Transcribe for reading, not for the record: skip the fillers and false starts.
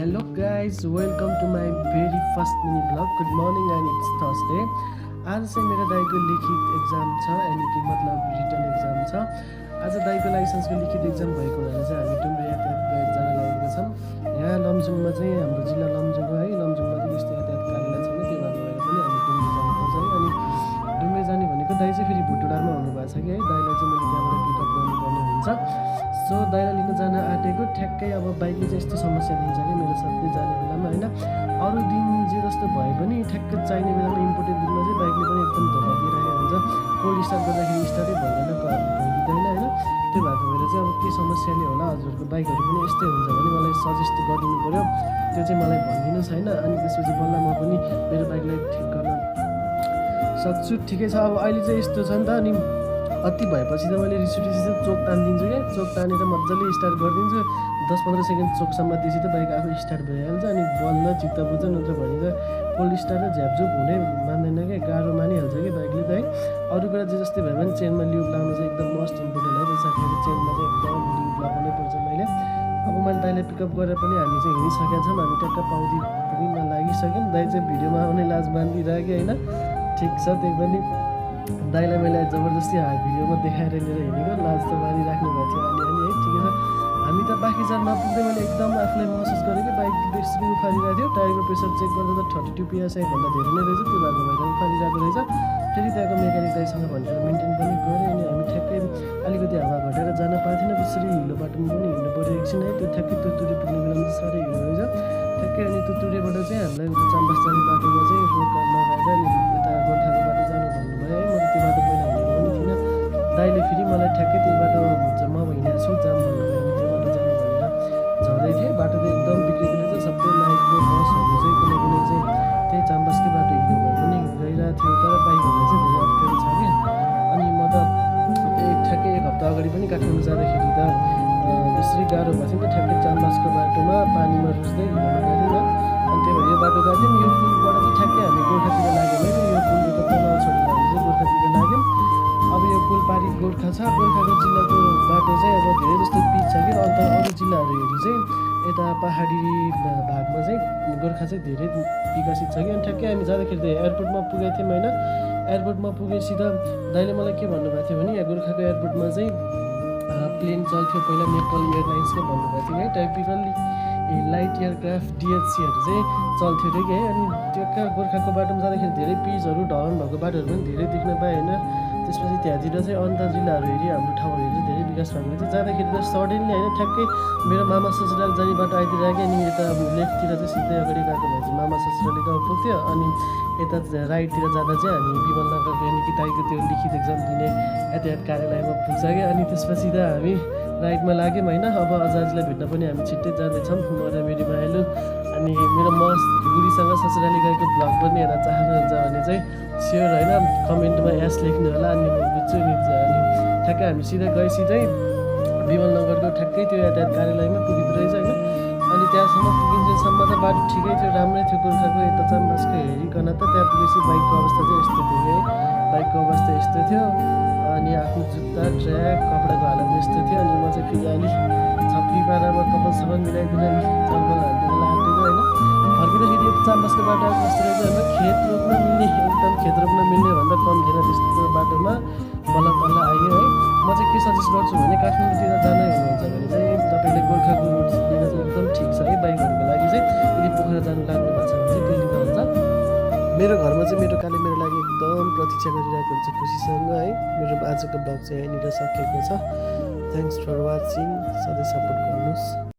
Hello guys, welcome to my very first mini vlog. Good morning and it's Thursday. आज चाहिँ मेरो दाइको लिखित exam छ, यानि कि मतलब रिटन एक्जाम छ। आज दाइको लाइसेन्सको लिखित एक्जाम भएको हुनाले चाहिँ हामी डुम्रे यातायात जान लागेका छौँ। यहाँ लमजुङमा चाहिँ हाम्रो जिल्ला लमजुङ हो है, लमजुङमा चाहिँ यस्तो यातायात कार्यालय छैन, त्यो भएर पनि हामी डुम्रे जानुपर्छ है। अनि डुम्रे जाने भनेको दाइ चाहिँ फेरि भुटुडारमा हुनुभएको छ कि है, दाइलाई चाहिँ मैले त्यहाँबाट पिकअप गर्नुपर्ने हुन्छ। सो दाइलाई लिन जान आँटेको ठ्याक्कै अब बाइकले चाहिँ यस्तो समस्या दिन्छ कि मेरो साथै जाने बेलामा होइन, अरू दिन जे जस्तो भए पनि ठ्याक्क चाहिने बेलामा इम्पोर्टेन्ट दिनमा चाहिँ बाइकले पनि एकदम धोका दिइरहेको हुन्छ। कोल्ड स्टार्ट गर्दाखेरि स्टार्टै भइदिँदैन होइन। त्यो भएको भएर चाहिँ अब के समस्याले होला हजुरको बाइकहरू पनि यस्तै हुन्छ भने मलाई सजेस्ट गरिदिनु पऱ्यो, त्यो चाहिँ मलाई भनिदिनुहोस् होइन। अनि त्यसपछि बल्ल म पनि मेरो बाइकलाई ठिक गर्न सक्छु। ठिकै छ, अब अहिले चाहिँ यस्तो छ नि त, अनि अति भएपछि त मैले रिस चाहिँ चोक तानिदिन्छु क्या, चोक तानेर मजाले स्टार्ट गरिदिन्छु। 10-15 सेकेन्ड चोकसम्म त्यसै त बाइक आफै स्टार्ट भइहाल्छ। अनि बल्ल चित्त बुझ्छ, नत्र भने त कोल्ड स्टार्ट र झ्यापझुप हुने मान्दैन क्या, गाह्रो मानिहाल्छ कि बाइकले त है। अरू कुरा जे जस्तै भए पनि चेनमा ल्युब लाउनु चाहिँ एकदम मोस्ट इम्पोर्टेन्ट है, त्यसरी चेनमा चाहिँ एकदम ल्युब लगाउनै पर्छ। अब मैले दाइलाई पिकअप गरेर पनि हामी चाहिँ हिँडिसकेका छौँ, हामी टक्क पाउदी पुगिन लागिसक्यौँ। दाइ चाहिँ भिडियोमा आउने लाज बाँधिरहेको होइन, ठिक छ। त्यही पनि दाइलाई मैले जबरजस्ती भिडियोमा देखाएर लिएर हिँडेको, लाज त मारिराख्नु भएको थियो अलिअलि है। ठिकै छ, हामी त बाँकीजार नपुग्दै मैले एकदम आफूलाई महसुस गरेँ कि बाइक बेसी उफारिरहेको थियो। टायरको प्रेसर चेक गर्दा त 32 PSI भन्दा धेरै नै रहेछ, त्यो भएको भएर उफारिरहेको रहेछ। फेरि त्यहाँको मेकानिक दाइसँग भनेर मेन्टेन पनि गरेँ। अनि हामी ठ्याक्कै अलिकति हावा घटेर जान पाएको थिएन, त्यसरी हिलो बाटोमा पनि हिँड्नु पऱ्यो एकछिन है। त्यो ठ्याक्कै तुतुरे पुग्ने बेलामा चाहिँ साह्रै हिँड्नु रहेछ ठ्याक्कै। अनि तुतुरेबाट चाहिँ हामीलाई उता चाम्बास जाने बाटोमा चाहिँ रोक लगाएर अनि यता गोर्खाको बाटो जानु भन्नुभयो है। म त्यो बाटो पहिला हिँडेको पनि थिइनँ, दाइले फेरि मलाई ठ्याक्कै त्यो बाटो हुन्छ म हिँडेको छु जाम भन्नुभयो। अनि त्यो बाटो जानु भनेर झर्दै थिएँ, बाटो त एकदम बिग्रेको रहेछ। सबै माइक्रो बसहरू चाहिँ कुनै कुनै चाहिँ त्यही चाम्बासकै बाटो हिँड्नु भए पनि गइरहेको थियो, तर बाइकहरूले चाहिँ धेरै अप्ठ्यारो छ कि। अनि म त ठ्याक्कै 1 हप्ता अगाडि पनि काठमाडौँ जाँदाखेरि त त्यसरी गाह्रो भएको थियो नि त, ठ्याक्कै चाम्बासको बाटोमा पानीमा रुच्दै हिँड्नु गएको थियो नि त। अनि त्यही भएर यो बाटो गएको थियौँ, यो पुलबाट चाहिँ ठ्याक्कै हामी गोर्खातिर लाग्यौँ है। यो पुल त तल छोडेर हामी चाहिँ गोर्खातिर लाग्यौँ। अब यो पुल पारी गोर्खा छ, गोर्खाको जिल्लाको बाटो चाहिँ अब धेरै जस्तो पिच छ कि। अन्त अरू जिल्लाहरू हेरी चाहिँ यता पहाडी भागमा चाहिँ गोर्खा चाहिँ धेरै विकसित छ कि। अनि ठ्याक्कै हामी जाँदाखेरि त एयरपोर्टमा पुगेको थियौँ होइन। एयरपोर्टमा पुगेपछि त दाइले मलाई के भन्नुभएको थियो भने यहाँ गोर्खाको एयरपोर्टमा चाहिँ प्लेन चल्थ्यो पहिला, नेपाल एयरलाइन्सकै भन्नुभएको थियो है। टाइपिकल्ली लाइट एयरक्राफ्ट DHCहरू चाहिँ चल्थ्यो अरे कि है। अनि त्यो गोर्खाको बाटोमा जाँदाखेरि धेरै पिचहरू ढलान भएको बाटोहरू पनि धेरै देख्न पाएँ होइन। त्यसपछि त्यहाँतिर चाहिँ अन्त जिल्लाहरू हेरी हाम्रो ठाउँहरू चाहिँ धेरै विकास भएको थियो। जाँदाखेरि त सडनली होइन, ठ्याक्कै मेरो मामा ससुराल जाने बाटो आइदिरहेको। अनि यता लेफ्टतिर चाहिँ सिधै अगाडि गएको भए चाहिँ मामा ससुराली गाउँ पुग्थ्यो। अनि यता राइटतिर जाँदा चाहिँ हामी विमलनगरको यानि कि दाइको त्यो लिखित एक्जाम दिने यातायात कार्यालयमा पुग्छ क्या। अनि त्यसपछि त हामी राइटमा लाग्यौँ होइन। अब अजाजलाई भेट्न पनि हामी छिट्टै जाँदैछौँ, म र मेरो मायालु। अनि मेरो बुढीसँग ससुराली गएको भ्लग पनि हेर्न चाहनुहुन्छ भने चाहिँ स्योर होइन कमेन्टमा एस लेख्नु होला, अनि म बुझ्छु नि। अनि ठ्याक्कै हामी सिधै विमलनगरको ठ्याक्कै त्यो यातायात कार्यालयमा पुगिँदो रहेछ होइन। अनि त्यहाँसम्म पुगिन्जेलसम्म त बाटो ठिकै थियो, राम्रै थियो। गोर्खाको यता चाम्बासको हेरिकन त त्यहाँ पुगेपछि बाइकको अवस्था चाहिँ यस्तो थियो है, बाइकको अवस्था यस्तो थियो। अनि आफ्नो जुत्ता ट्र्याक कपडाको हालत यस्तो थियो। अनि म चाहिँ फेरि अलिक छप्री पारामा कपालसम्म मिलाइदिएर चम्पल हालिदिन लागेको होइन। फर्किँदाखेरि यो चाम्बासको बाटो कस्तो रहेछ भने खेत रोप्न मिल्ने, एकदम खेत रोप्न मिल्ने भन्दा कम थिएन त्यस्तो बाटोमा बल्ल आयो है। म चाहिँ के सजेस्ट गर्छु भने काठमाडौँतिर जानै हुनुहुन्छ भने चाहिँ तपाईँले गोर्खाको रुट लिन चाहिँ एकदम ठिक छ है बाइकहरूको लागि चाहिँ। यदि पोखरा जानु लाग्नु भएको छ भने चाहिँ त्यो लिँदा हुन्छ। मेरो घरमा चाहिँ मेरो काले मेरो लागि एकदम प्रतीक्षा गरिरहेको हुन्छ खुसीसँग है। मेरो आजको ब्लग चाहिँ यहीँनिर सकिएको छ। थ्याङ्क्स फर वाचिङ, सधैँ सपोर्ट गर्नुहोस्।